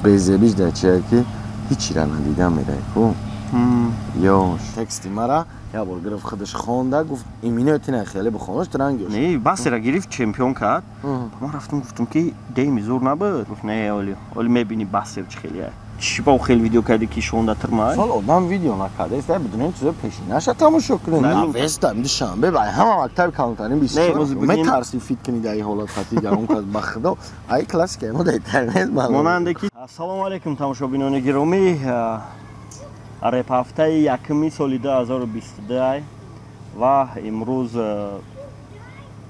Безебиш дар чие ки ҳичира надида мерай ку. Ёш тексти мара як бор гирифт, худаш хонда, гуфт иминои тина хеле бихонаш ранг ёш. Не, басера гирифт, чемпион кард. Ман рафтам, гуфтам ки дейми зур набуд. Гуфт не, оли оли мебини басер чӣ хеле чӣ ба хел видео карди ки шонда тирмай. Сол одам видео накарда, иста бидунем чизо пешинаша тамошо кунем. Навеста душанбе ба ҳама мактаби калонтарин бис. Метарси фит кунӣ дар ин ҳолат хати гарон каз ба худо. Ай классика мо дар интернет монанде ки. Ассалому алайкум, тамошобинони гиромӣ. Реп ҳафтаи якуми соли 2022 ва имрӯз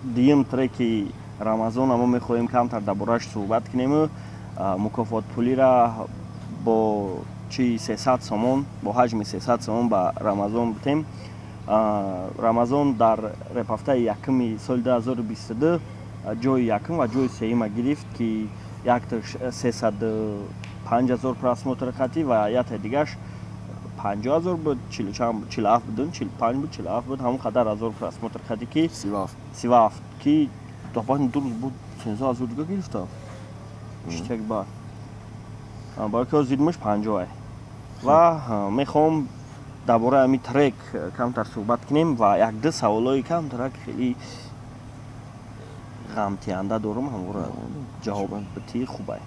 дуюм треки Рамазон мо мехоҳем камтар дар борааш суҳбат кунему мукофотпулира бо чи 300 сомон, бо ҳаҷми 300 сомон ба Рамазон бутем. Рамазон дар репҳафтаи якуми соли 2022 ҷои якум ва ҷои сеюма гирифт, ки якташ 305 ҳазор просмотр қатӣ ва яктаи дигаш 50 000 буд, 47 будун, 45 буд, 47 буд, ҳамон қадар ҳазор просмотр кардӣ ки 37, ки ду рӯз буд 13 000 дига гирифта иштияк ба барои ки зидмаш 50. Ва мехоҳам дар бораи ҳамин трек камтар суҳбат кунем ва якду саволҳои камтарак хеле ғамтиҳанда дорам, ҳамонро ҷавоб битӣ хубай.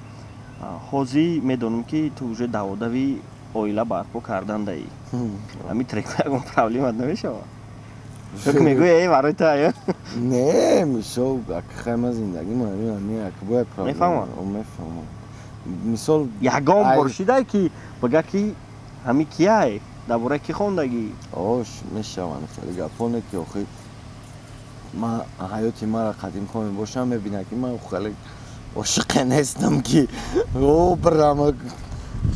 Ҳозир медонам, ки ту уже даводави оила барпо кардан даи. Ҳамин трек ягон проблемат намешавад? Мегӯи э барои ту ая? Не, мисол, хайма зиндагӣ ма бояд. Мефаҳмам. Мефаҳмам, мисол. Ягон бор шидай, ки бага ки ҳами кияй, дар бораи ки хондагӣ? Ош, мешаванд хеле гапоне ки охи ма ҳаёти мара қадим хоҳем бошам, мебинам, ки ман хеле ошиқе нестам, ки о бирама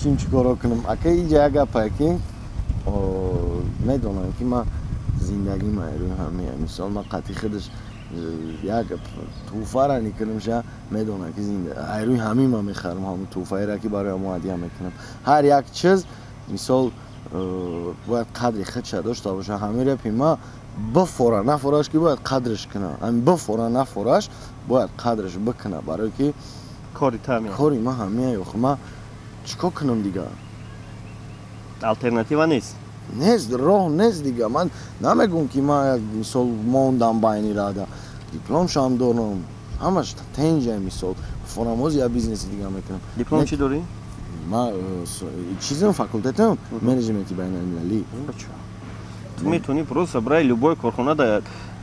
чим чӣ коро кунам. Ака, инҷа як гапае, ки медонам, ки ман зиндагима рӯи ҳамия. Мисол, ман қатъи худаш як тӯҳфара никунамша, медонам, ки айрӯи ҳамин ман мехарам ҳамун тӯҳфаеро, ки барои ҳамо ҳадия мекунам. Ҳар як чиз, мисол, бояд қадри худша дошта боша. Ҳамин репи ма бифора нафораш, ки бояд қадрш куна, ҳамин бифора нафораш бояд қадрш бикуна, барое ки кори кори ма ҳамия. Ох, ма чӣ кор кунам дигар? Алтернатива нест. Нест, роҳ нест дига. Ман намегӯм, ки ман мисол мондам байни рада, дипломшам дорам, ҳамаш тенҷа. Мисол, форамоз я бизнеси дига мекунам. Диплом чӣ дорӣ? Ма чизам, факултетам менеҷменти байналмилалӣ. Ту метавонӣ просто барои любой корхона да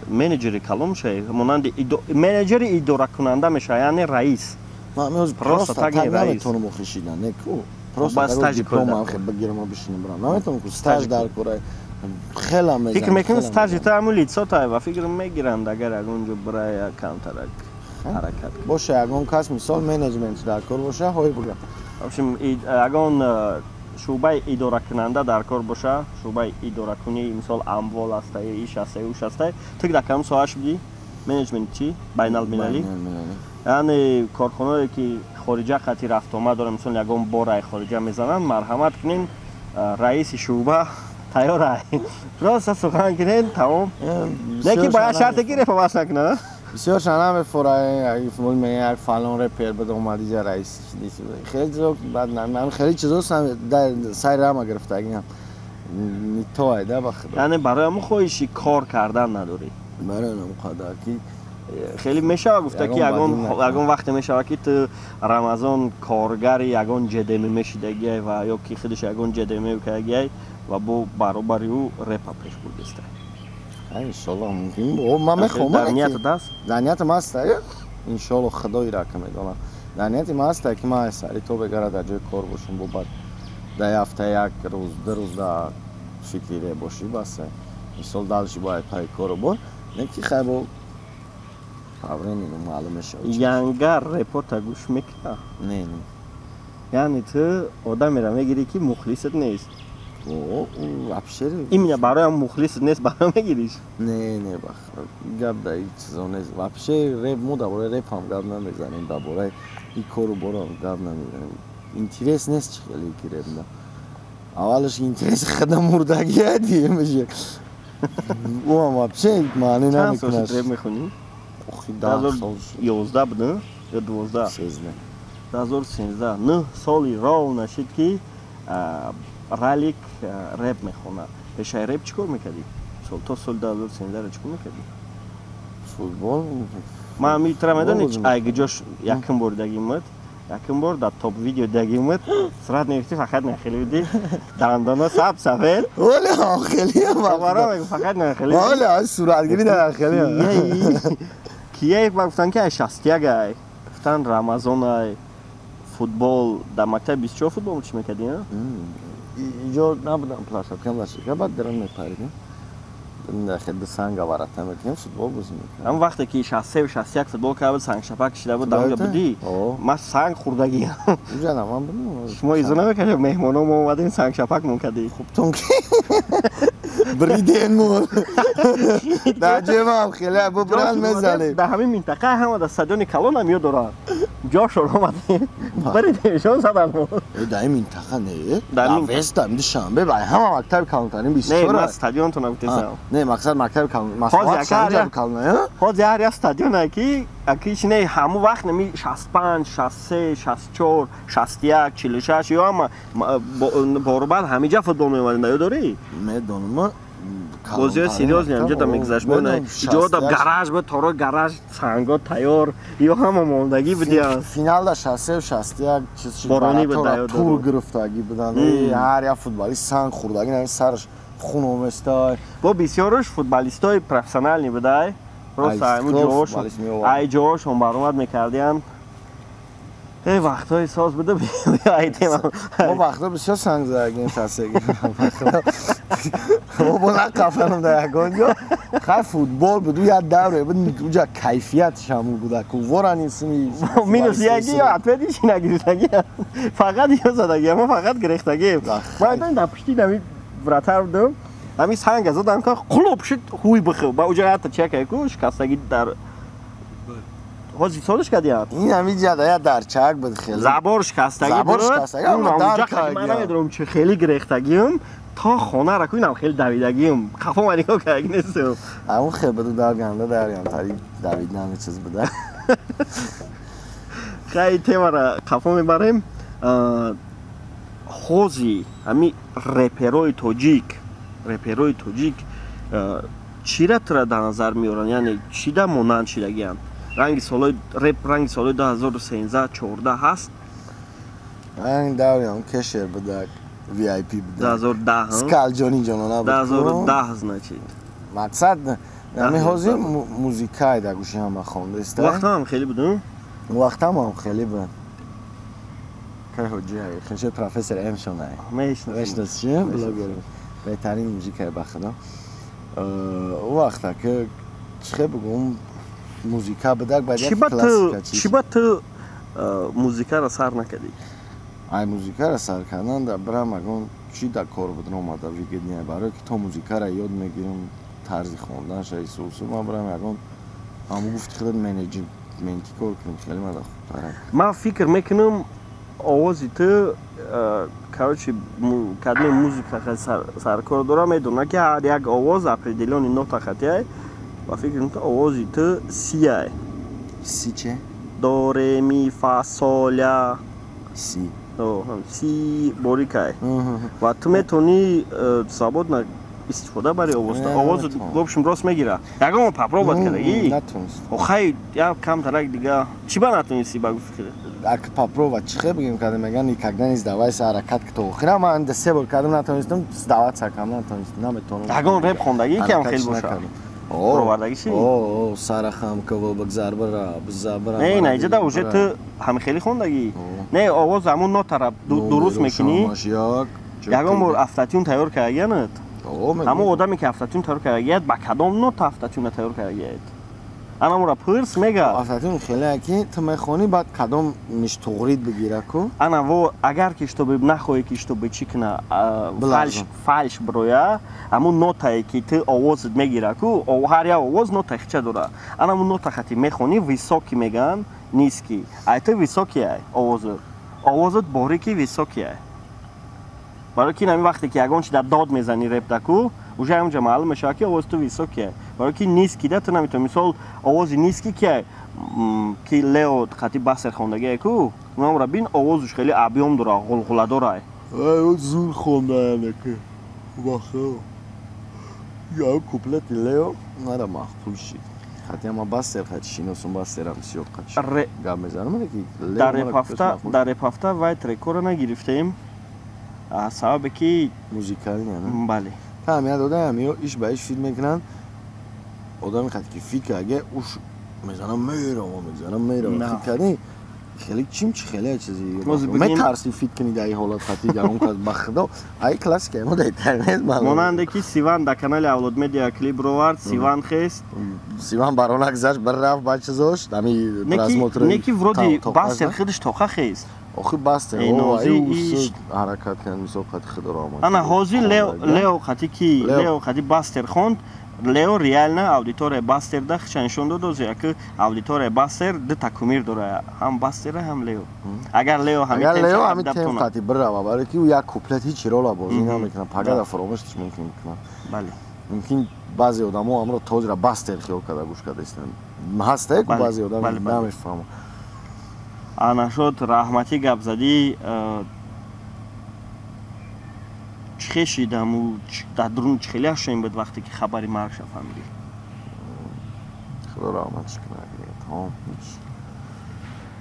менеҷери калон шавӣ, монанди менеҷери идоракунанда мешавӣ, яъне раис. Ман просто так наметавонам охи шидан, не ку просто дипломам хел бигирам, бишинам, бирам. Наметавонам ку, стаж дар кора хела мезанам. Фикр мекунам, стажи ту ҳамун лицотай ва фикр мегиранд, агар ягон ҷо бирая, камтарак ҳаракат. Боша, ягон кас, мисол, менеҷмент дар кор боша, ҳой буга. Общем, ягон шӯъбаи идоракунанда дар кор боша, шӯъбаи идоракунӣ, мисол, амвол ҳастай, иш ҳастай, уш ҳастай. Ту дар кадом соҳа шудӣ? Менеҷмент чӣ? Байналмилалӣ, яъне корхонаое, ки хориҷа қати рафтуомад доранд, мисол, ягон бораи хориҷа мезананд, марҳамат кунен, раиси шӯъба тайёрай, просто сухан кунен, тамом. Не ки бояд шарте ки репа бас накунад. Бисёр шана мефора, як фалон репер буд, омад иҷа, раис. Хеле чизо, хеле чизо сари рама гирифтагиам не то айда, ба худо. Яъне барои ҳамун хоҳиши кор кардан надорӣ? Барои ҳамун қадар ки Хеле мешава гуфта, ки ягон вақте мешава, ки ту Рамазон коргари ягон ҷдм мешидагиай ва ё ки худаш ягон ҷдм кардагиай ва бо баробари ӯ репа пеш бурдеста? Иншолло, мумкин. Ман мехоҳам. Дар ниятат аст? Дар ниятам аст, иншолло, худои рака медонам. Дар нияти ман аст, ки ман сари то бегара дар ҷои кор бошам, бо баъд дар ҳафта як рӯз, 2 рӯз дар фикри реп бошӣ, басе. Мисол, дальше бояд пай кору бор не ки хай бо временно маълум мешавад. Янгар репота гӯш мекуна? Не. Яъне ту одамеро мегирӣ, ки мухлисат нест? Вообще. Именно барои ҳам мухлисат нест, барои мегириш? Не, бах, гап дар ин чизо нест вообще. Реп, мо дар бораи реп ҳам гап намезанем, дар бораи ин кору боро гап намезанем. Интерес нест чӣ хеле ки реп да. Аввалаш интерес хада мурдагия диемаше, ӯам вообще маънӣ намекунад. Реп мехонӣ? Охи, 10 сол. 11 буд ё 12? 13. 2013, 9 соли ров нашид, ки Ралик реп мехонад. Пешаи реп чӣ кор мекардӣ? То соли 2013 чӣ кор мекардӣ? Футбол. Ман митра медонӣ, айгиҷош якум бор дагимад, якум бор дар топ видео дагимад, сурат мегирифти, фақат нахелӣ будӣ, дандона саб сафед. Оле, хеле. Фақат нахелӣ. Оле, суратгирӣ дар хеле. Кие ба гуфтан, ки ай 61 ай, гуфтан Рамазон ай, футбол дар мактаби 24 футбол чӣ мекардӣ? Иҷо набудам, площадка, площадка, баъд дарам мепаридем, хеле санга варата мекунем, футбол бозӣ мекунем. Ҳам вақте ки 63, 61 футбол карда буд, сангшапак кишида буд, дар онҷо будӣ? Ман санг хӯрдагиам. Уҷа ман будам. Шумо изо намекардед, меҳмоно мо омадем, сангшапак мон кардӣ. Хубтон ки бриден мон дар ҷемам хеле бубран мезанем. Дар ҳамин минтақа ҳама дар стадиони калон ҳам ёд доранд, ҷошон омадем, бридемшон задан мо. Дар ин минтақа не, дар Веста, Душанбе ҳама мактаби калонтарин 24. Не, ман стадионтон нагуфтесам. Не, мақсад мактаби калон. Ҳозир ҳар як стадионе ки аки не, ҳамун вақт нами 65, 63, 64, 61, 46 ё ҳама борубад ҳамиҷа футбол меомадем, ёд дорӣ? Медонам. Бозиҳои серьёзный ҳамҷа да мегузашт. Иҷо да гараж буд, торо гараж, санго тайёр, ё ҳама мондагӣ будиянд. Финалда 63, 61 чиз шуд. Боронӣ буд, да. Тур гирифтагӣ буданд, ҳар як футболист санг хӯрдагӣ, сараш хун оместай. Бо бисёрш футболистои профессиональный будай, просто ай ҷоҳошон баромад мекардиянд. Э, вақтҳои соз буда. Мо вақтҳо бисёр санг задагим, шастеги мо бо нақафанам дар ягон ҷо. Хай, футбол буд, як давре буд, уҷа кайфиятш ҳамун буда ку ворани сими. Минус яки ё ответ ичи нагирифтаги, фақат ё задаги, мо фақат гирехтаги. Ман дар пушти нами вратар будам, ҳамин санга задам, ка қулоб шуд, ҳуй бихӯ ба уҷа ҳатто чекай ку шикастаги дар ҳозир солиш кардиям. Ин ҳамин ҷада я дарчак буд хеле. Забор шикастагӣ. Забор шикастагӣ. Ман намедонам чи хеле гирехтагиам, то хона ку инам хеле давидагиам, қафо ма нигоҳ кардаги нестам. Ҳамун хел буду, дар ганда дарям тари давидан чиз буда. Хай, темара қафо мебарем. Ҳози ҳами реперои тоҷик чира тура дар назар меоранд, яъне чида монанд шидагианд? Ранги солои реп, ранги солои 2013, 14 ҳаст? Ранги давриам кешер будак, VIP будак. 2010. Скалҷони ҷонона буд. 2010, значит. Мақсад ҳами ҳозир музикай дар гӯши ҳама хондаиста. Вақтам хеле буд. Вақтам ҳам хеле буд. Кай ҳоҷи хеле профессор Эмшонай мешнасӣ, блогер, беҳтарин музикаи ба худо. Ӯ вақта ки чӣ бигӯм, музика будак, баъд як классика. Чӣ ба ту музикаро сар накардӣ? Ай, музикаро сар кардан да бирам ягон чӣ да кор будан омада выгоднее, барое ки то музикаро ёд мегирам, тарзи хонданша исусу, ман бирам ягон ҳамун гуфти худат менеҷменти кор кунем, хеле мада хубтарам. Ман фикр мекунам, овози ту, короче, кадме музика саркор дора, медона, ки ҳар як овоз определённый нота хатиай. Ба фикр мекунам, овози ту сияй. Си че? До, ре, ми, фа, сол, ля. Си. Си борикай ва ту метавонӣ свободно истифода бари овоз. Овоз, в общем, рост мегира. Ягон попробовать кардагӣ? Натонистам. Охай, як камтарак дига чӣ ба натонистӣ, ба гуфти? Ак попробовать чӣ хел бигем, кардем, меган никогда не сдавайся, ҳаракат ки то охира. Ман се бор кардам, натонистам, сдаваться кардам, натонистам, наметонам. Ягон реп хондагӣ, ки ҳам хел боша? Провардагӣ чи? Сарахам кавобак зарбара забара. Не, на иҷода уже ту ҳамихелӣ хондагӣ. Не, овоз ҳамун нотара дуруст мекунӣ. Ягон бор автотюн тайёр кардагиянат? Ҳамон одаме, ки автотюн тайёр кардагият, ба кадом нота автотюна тайёр кардагият, анамура пирс мега. Автотюн хеле ки ту мехонӣ, баъд кадом миштуғрид бигира ку. Ана во, агар ки чтобы нахоҳӣ, ки чтобы чӣ куна, фальш бироя, ҳамун нотае, ки ту овозат мегира ку, ҳар як овоз нотаи хича дора, ана ҳамун нота хати мехонӣ, высокий меган, низкий. Ай ту высокий ай овозат, овозат борики, высокий ай, барои ки ҳамин вақте ки ягон чи дар дод мезанӣ репдаку, уже ҳамонҷа маълум мешавад, ки овози ту высокий ай, барои ки низкий да ту наметавонӣ. Мисол, овози низкий ки ки Лео қати Басер хондагие ку. Унамра бин овозуш хеле объём дора, ғулғула дора. Ай, зур хонда яке. Бахо. Я куплети Лео мара маъқул шид. Хотя ма Бастер хати шиносум, Бастерам бисёр қати гап мезанам, ки дар репафта вай трекора нагирифтем. Сабабе ки музикалӣ на? Бале. Ҳамия додаям, ё иш ба иш feat мекунанд. Одами хати ки feat аге уш мезанам меравам, мезанам меравам. Feat кардӣ хеле чим чи хеле чизи метарси feat кунӣ дар ин ҳолат хати гарон кард ба худо. Ай классика мо дар интернет монанде ки Сиван дар канали Авлод Медиа клип ровард, Сиван хест. Сиван баронак заш бирафт ба чизош, ами просмотр. Не ки вроде Бастер худаш тоқа хест. Охи Бастер ҳаракат кард мисол қати худоро омад. Ана ҳозир Лео қати ки Лео қати Бастер хонд. Лео реально аудитория Бастер да хича нишон дод, ози яки аудитория Бастер дута кумир дора, ҳам Бастера ҳам Лео. Агар Лео ҳамин тем қати бирава, барои ки ӯ як куплет ҳеҷ рола бозӣ намекунад, пагада фаромӯшаш мумкин мекунад. Бале. Мумкин баъзе одамо амро тозира Бастер хиёл карда гӯш карда истанд. Ҳаста ку баъзе одам намефаҳмад. Ана шуд раҳматӣ гап задӣ. Чӣ шидаму дар дурун чӣ хеле ҳашоим буд вақте ки хабари маргша фаҳмидӣ? Худо раҳматш кунад. Тамом.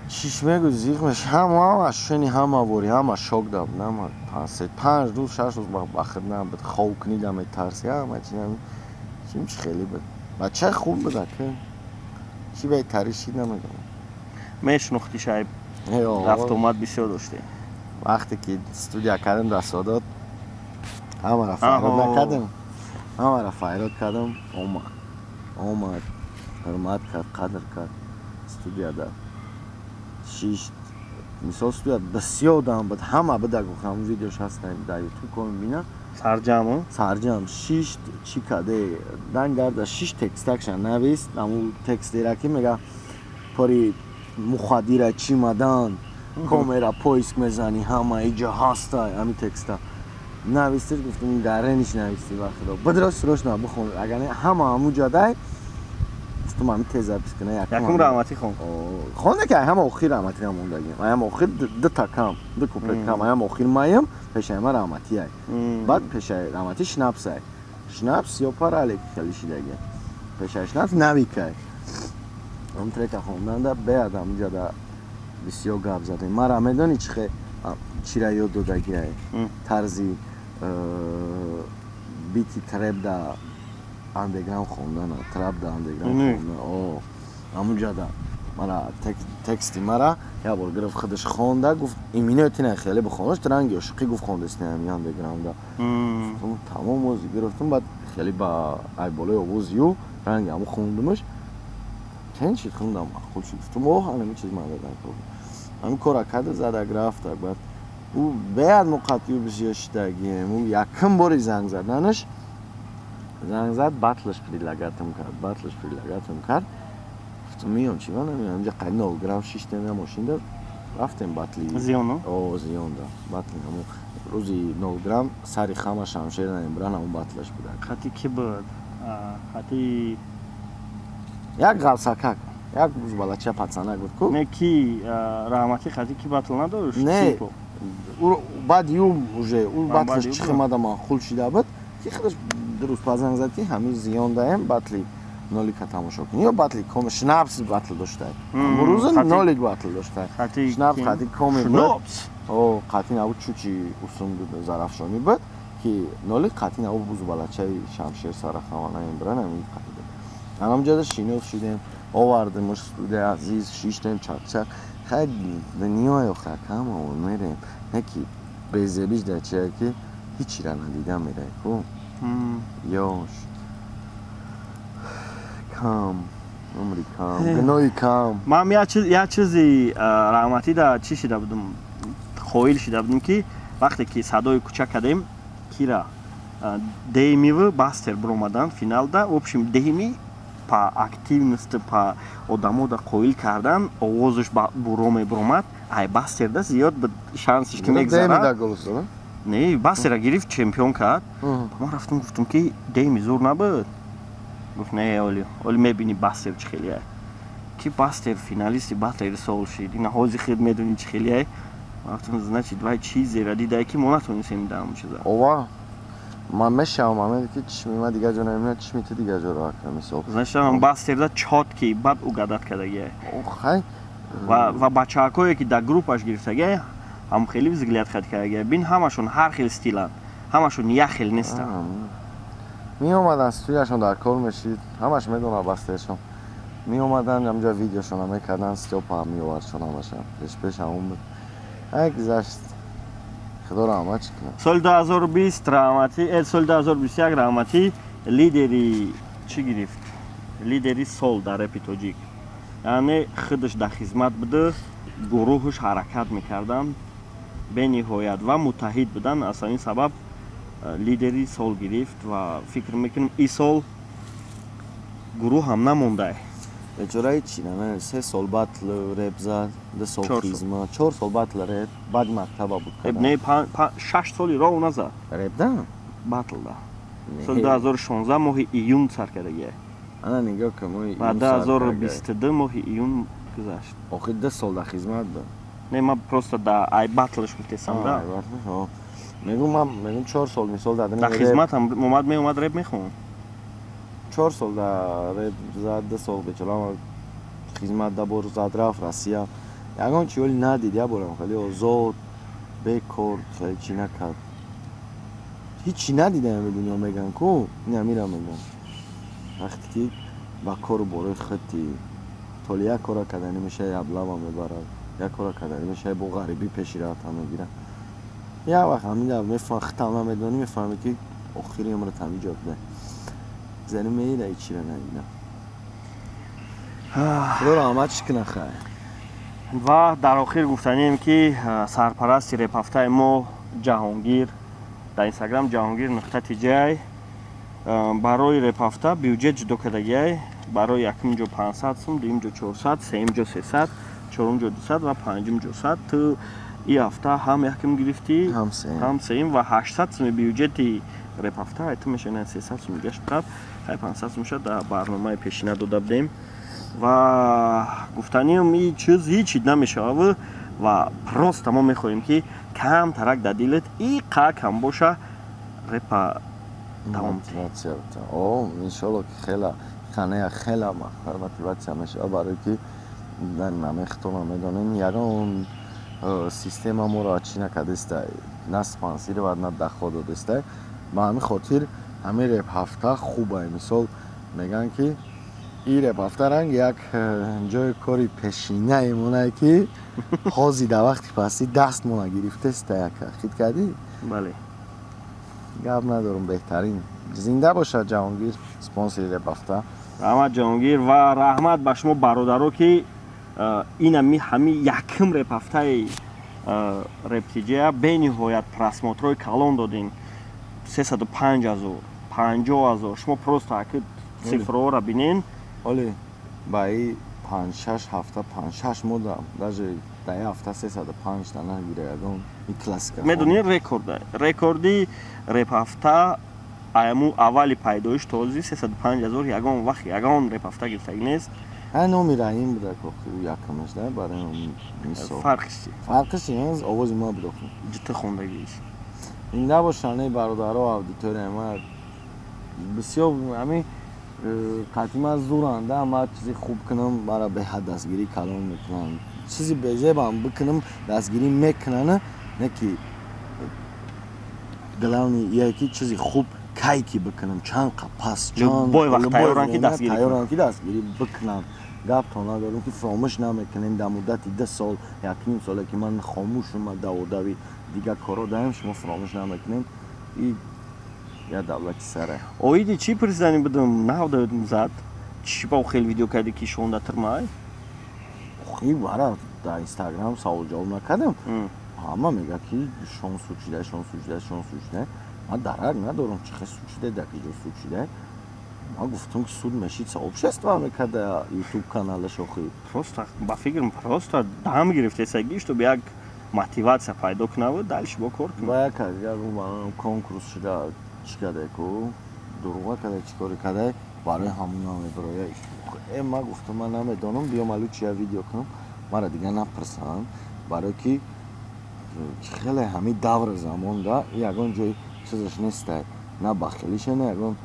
Чиш мегӯ зиқ меш ҳама ашшени ҳама вори ҳама шок да буд. Ҳама 5 рӯз 6 рӯз ба худ набуд. Хов кунӣ да метарси ҳама чи чим чӣ хеле буд. Бачаи хуб буд ака. Чӣ беҳтарӣ шид намедонам. Мешинохтӣ шайб? Рафту омад бисёр доштем. Вақте ки студия кардем дар Содот ҳамаро файрод накардем, ҳамаро файрод кардам, омад, ҳурмат кард, қадр кард. Студияда шишт, мисол студия бисёр дам буд, ҳама буда гуфт, ҳамун видеош ҳаст дар ютуб ком бина. Сарҷаму? Сарҷам шишт, чӣ каде, дангарда шиш текстакша навист, ҳамун текстера ки мега пори мухаддира чӣ мадан, камера поиск мезанӣ, ҳама иҷа ҳаста, ҳамин текста. Навистиш, гуфтам гарениш нависти ба худо. Бидро срочно бихон, агар не ҳама ҳамун ҷадай, гуфтам ҳамин тез запис кунам. Якум раҳматӣ хон. Хонда ки ҳама охир раҳматӣ намондагим. Ҳама охир дута кам, ду куплет кам, ҳама охир маям, пешаи ма раҳматӣ ай. Баъд пешаи раҳматӣ шнапс ай. Шнапс ё паралек хеле шидаги. Пешаи шнапс навикай. Он трека хонданда беад ҳамун ҷада бисёр гап задем. Мара медонӣ чира ёд додагиай? Тарзи бити trap да андеграунд хондана, трап да андеграунд хондан. О, ҳамун ҷада мара тексти мара як бор гирифт худаш хонда, гуфт иминои тина хеле бихонаш, ранги ошиқӣ гуфт хондасти ҳамин андеграунда. Тамом ози гирифтам, баъд хеле ба ай болои овози ю ранги ҳамун хондумаш. Чен шид хондам, маъқул шид. Гуфтам о, ҳамин чиз ман додам. Ҳамин кора карда задак рафтак. Баъд ӯ беад муқаттию бисёр шидагием. Ӯ якум бори занг заданаш занг зад, батлаш предлагатам кард, батлаш предлагатам кард. Гуфтам миём, чӣ ман намеём, инҷа қай 0 грамм шиштем я мошинда рафтем батли. Зиёну? О, зиёнда. Батли ҳамун рӯзи 0 грамм сари хама шамшер наимбран ҳамун батлаш буда. Қати ки буд? Қати як ғалсакак. Як бузбалача пацанак буд ку? Не ки раҳматӣ қати ки батл надошт? Не. Баъд ю уже ӯ батлаш чӣ химада маъқул шида буд, ки худаш дуруст пазанг зад ки ҳамин зиён даем батли нолика тамошо кунӣ ё батли ком шнапс батл доштай. Рӯзи нолик батл доштай. Шнапс қати коми буд. О, қати набуд чучи усум зарафшонӣ буд ки нолик қати набуд бузбалачаи шамшер сарахавана имбран ҳамин қати буд. Ҳамон ҷода шинос шидем, овардемаш студия азиз, шиштем чақчақ. Хай дунёи охир ҳамаон мерем. Не ки безебиш дар чия ки ҳечира надида мерай ку. Ёш. Кам, умри кам, гуноҳи кам. Ман як чизи раҳматӣ да чӣ шида будум, қоил шида будум ки вақте ки садои кӯча кардем, кира Деймиву Бастер биромадан финалда. В общем, Дейми по активности, по одамода қоил кардан, овозаш буро мебиромад. Ай Бастерда зиёд буд шансиш ки мегзарад. Не, Бастера гирифт, чемпион кард. Ман рафтам гуфтам ки Дейми зур набуд. Гуфт не, оли оли мебини Бастер чӣ хеле. Ки Бастер финалисти батлери сол шид. Ина ҳози хед медонӣ чӣ хелияй. Вақтон, значит, вай чизеро дидае, ки мо натонистем даам чиза. Ова, ман мешавам ҳамин, ки чишми ман дигар ҷо намебинад, чишми ту дигар ҷо ро акра, мисол. Значит, ам Бастерда чёткий бад угадать кардагия. Хай. Ва бачаҳакое, ки дар группаш гирифтагия, ҳам хеле взгляд хат кардагия. Бин, ҳамашон ҳар хел стиланд, ҳамашон як хел нестанд. Меомадан, студияшон дар кор мешид, ҳамаш медонад Бастершон. Меомадан, ҳамҷо видеошона мекардан, Стёпа меовардшон, ҳамаша пешпеш ҳамон буд. Ай, гузашт, худо раҳмат, чӣ кунам. Соли 2020 Раҳматӣ, соли 2021 Раҳматӣ лидери чӣ гирифт? Лидери сол дар репи тоҷик. Яъне худаш дар хизмат буда, гурӯҳаш ҳаракат мекарданд бениҳоят ва муттаҳид буданд. Аз ҳамин сабаб лидери сол гирифт ва фикр мекунам, ин сол гурӯҳ ҳам намондай. Бечора ҳичи наме, 3 сол батл реп зад, 2 сол хизмат, 4 сол батл реп, баъди мактаба буд. Не, 6 соли роҳ назад. Реп да? Батл да. Соли 2016 моҳи июн сар кардагия. Ана, нигоҳ кун, моҳи Ва 2022 моҳи июн гузашт. Охир 2 сол дар хизмат буд. Не, ман просто да ай батлш гуфтесам да. Мегум, ман мегум, 4 сол, мисол, дар хизматам омад, меомад, реп мехонд. 4 сол дар реп зад, 2 сол бечора хизмат да, бор зад, рафт Россия, ягон чи оли надид, як борам хеле озод, бекор, хеле чӣ накард, ҳичи надидам ами дунё. Меган ку, ин амира меган, вақте ки ба кору борои худти толи як кора карданӣ мешавад, яблава мебарад, як кора карданӣ мешавад, бо ғарибӣ пеши рафта мегирад. Як вақт ҳамин мефаҳм, худтам намедонӣ, мефаҳмӣ, ки охири умрат ҳамин ҷо буда. Зани меида, ҳичиро надидам, худо раҳмат, чӣ кунад, хай. Ва дар охир гуфтанием, ки сарпарасти репҳафтаи мо Ҷаҳонгир, дар Инстаграм ҷаҳонгир.тиҷай, барои репҳафта бюҷет ҷудо кардагиай. Барои якум ҷо 500 сум, дуюм ҷо 400, сеюм ҷо 300, чорум ҷо 200 ва панҷум ҷо 100. Ту и ҳафта ҳам якум гирифтӣ, ҳам сеюм, ва 800 суми бюҷети репҳафта ту мешавад. 300 сум гашт қаб, хай, 500 сум шуд, дар барномаи пешина дода будем. Ва гуфтаниам, и чиз ҳеҷ намешавад ва просто мо мехоҳем, ки камтарак дар дилат и кам боша, репа давом. Мотиватсия, о, иншолло, ки хела ханея, хела мотиватсия мешавад, барое ки намехтона медонем, ягон система моро чӣ накардеста, на спонсировать, на доход додеста. Ба ҳамин хотир ҳамин реп ҳафта хубае. Мисол, мегӯянд, ки ин реп ҳафта ранг як ҷои кори пешинае монае, ки ҳози дар вақти пастӣ даст мона гирифтеста, яка хит кардӣ. Бале. Гап надорум, беҳтарин. Зинда бошад Ҷаҳонгир, спонсори реп ҳафта. Раҳмат, Ҷаҳонгир, ва раҳмат ба шумо, бародаро, ки инами ҳами якум реп ҳафтаи рептиҷия бениҳоят просмотрҳои калон додем: 305 000, 50 000. Шумо просто аки цифрҳоро бинен. Оле, ба и панҷ-шаш ҳафта, панҷ-шаш мода, даже дар як ҳафта 305 та нагира ягон и классика. Медонӣ, рекорд, рекорди репҳафта аяму аввали пайдоиш то ҳозир 305 000 ягон вақт ягон репҳафта гирифтагӣ нест. Ҳа, номи Раҳим буда, якумаш да, барои мисол. Фарқиш чи? Фарқиш чи, овози ма буд охи. Ҷита хондагиш. Зинда бошанд, эй бародаро, аудитория ма бисёр ҳамин қатъи зуранда. Ма чизи хуб кунам, мара беҳад дастгирӣ калон мекунанд, чизи безебам бикунам, дастгирӣ мекунанд. Не ки главный ие ки чизи хуб кай ки бикунам, чанд қа пас. Любой вақт тайёрам, ки дастгирӣ. Тайёрам, ки дастгирӣ бикунам. Гаптон надорам, ки фаромӯш намекунем. Дар муддати 2 сол, якним соле, ки ман хомӯшум, даводави дигар корро даем, шумо фаромӯш намекунем. И я давлати сара. Оиди чӣ президани будам, навдаёдум зад, чӣ ба хел видео кардӣ, ки шонда тирмай? Охи, бара дар Инстаграм савол ҷавоб накардам. Ҳама мега, ки шон суд шуда, шон суд шуда, шон суд шуда. Ман дарак надорам, чӣ хел суд шуда, дар киҷо суд шуда. Ман гуфтам, ки суд мешид, сообщество мекарда ютуб каналаш охи. Просто ба фикрам, просто дам гирифтесаги, чтобы як мотиватсия пайдо кунаву дальше бо кор кунад. Ба як конкурс шуда, чӣ карда ку, дурӯға карда, чӣ коре карда. Барои ҳамун намебароя. Ман гуфтам, ман намедонам, биём алу чия видео кунам, мара дига напурсанд, барое ки хеле ҳамин даври замонда ягон ҷои чизаш нестай, на бахилиша, на ягон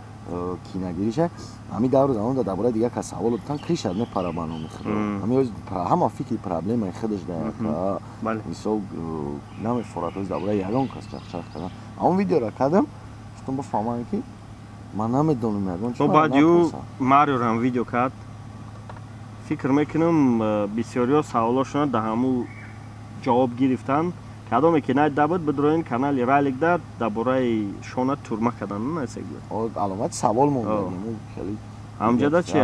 кинагириша. Ҳамин даври замонда дар бораи дигар кас савол додтан, кришат мепара ба номи худо. Ҳама фикри проблемаи худаш да, мисол, намефорад дар бораи ягон кас чахчах кардан. Ҳамон видеоро кардам, гуфтам, бифаҳманд, ки ман намедонам ягон чӣ. Баъд ю Мариорам видео кард. Фикр мекунам, бисёриҳо саволошона дар ҳамун ҷавоб гирифтанд. Кадоме ки надида буд, бидроин канали Раликда, дар бораи шона турма кардан. Аломати савол монда. Ҳамҷода чи?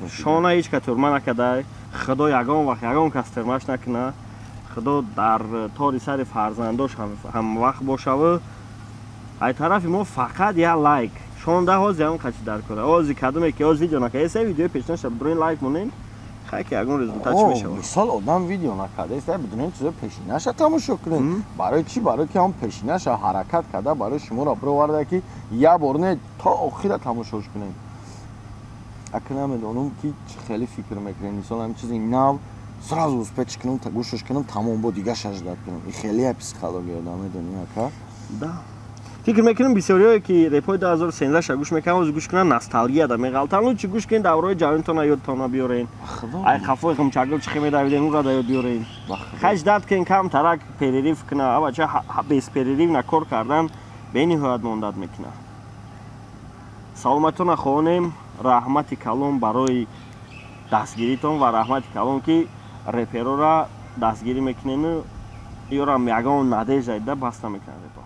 Шона ҳеҷ ка турма накардай. Худо ягон вақт ягон кас турмаш накуна. Худо дар тори сари фарзандош ҳамвақт бошаву ай тарафи мо фақат як лайк шонда. Ҳози ҳамон қачи дар кора, ҳози кадоме ки ҳоз видео накарда, се видеои пешинаша бидроин, лайк монем. Хай, ки ягон результат чӣ мешавад. Мисол, одам видео накарда, бидонем, чизои пешинаша тамошо кунем. Барои чӣ? Барои ки ҳам пешинаша ҳаракат карда, барои шуморо бироварда, ки як бор не, то охира тамошош кунем. Ака, намедонам, ки чӣ хеле фикр мекунем. Мисол, ҳамин чизи нав сразу успеть кунам, гӯшаш кунам, тамом, бо дига шаждат кунам. И хеле психология, намедонӣ, ака. Да, фикр мекунам, бисёриҳое ки репои 2013 ша гӯш мекунанд, ҳозир гӯш кунанд, носталгияда меғалтанд. Лучше гӯш кунед, давраҳои ҷавонитона ёдтона биёрен, ай қафои ғумчагул чӣ медавиден, ура да ёд биёрен. Хай, ждать кен, кам тарак перерыв куна. Абача, без перерыв на кор кардан бениҳоят мондат мекуна. Саломатона хоҳонем. Раҳмати калон барои дастгиритон ва раҳмати калон, ки реперора дастгирӣ мекунену ёрам ягон надежда да баста мекунад репо.